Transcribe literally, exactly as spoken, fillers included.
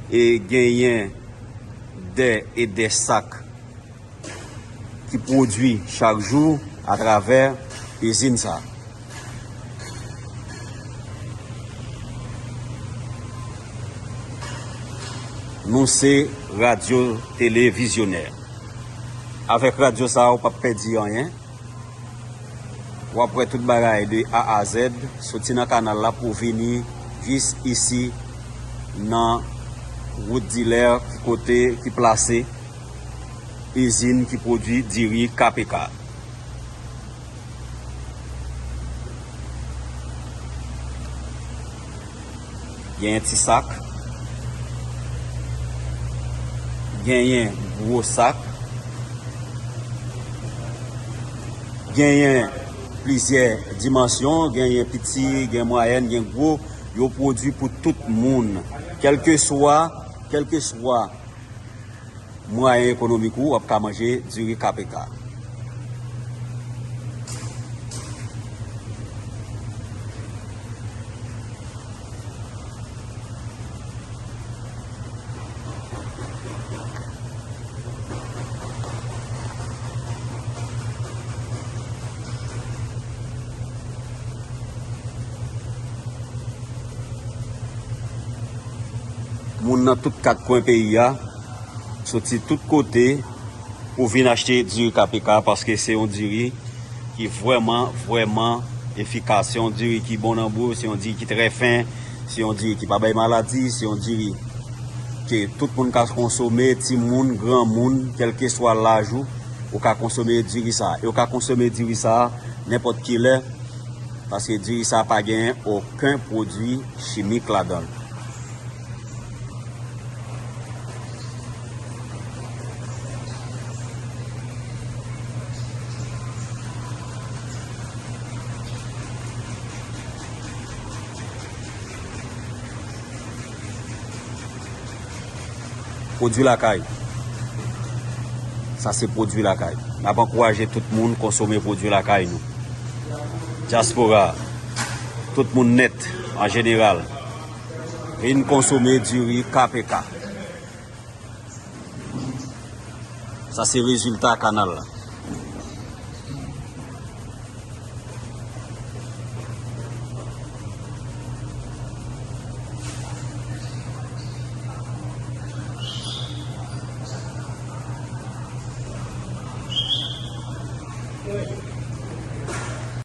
E genyen dè e dè sak ki pwodui chak jou atravè izin sa. Nou se radyo televizyonè. Avèk radyo sa, ou p ap pèdi anyen. W ap wè tout bagay de A a Z, soti nan kanal la pou vini jis isi nan wout Dilè, ki kote ki plase izin ki pwodui diri K P K. Genyen ti sak, genyen gwo sak, genyen plizyè dimansyon, genyen piti, gen mwayèn, gen gwo. Yo pwodui pou tout moun, kèlkeswa, kèlkeswa mwayen ekonomik ou, w ap ka manje diri K P K. Moun nan tout kat kwen peyi a, soti tout kote pou vin achte diri K P K, paske se yon diri ki vrèman, vrèman efikas. Se yon diri ki bon nan bouch, se yon diri ki trè fen, se yon diri ki pa bay maladi, se yon diri ke tout moun ka konsome, timoun, granmoun, kèlkeswa laj ou, ou ka konsome diri sa. E ou ka konsome diri sa nenpòt ki lè, paske diri sa pa genyen okenn pwodui chimik ladan l. Pwodui lakay. Sa se pwodui lakay. N ap ankouraje tout moun konsome pwodui lakay nou. Dyaspora, tout moun nèt, an jeneral, vin konsome diri K P K. Sa se rezilta kanal la.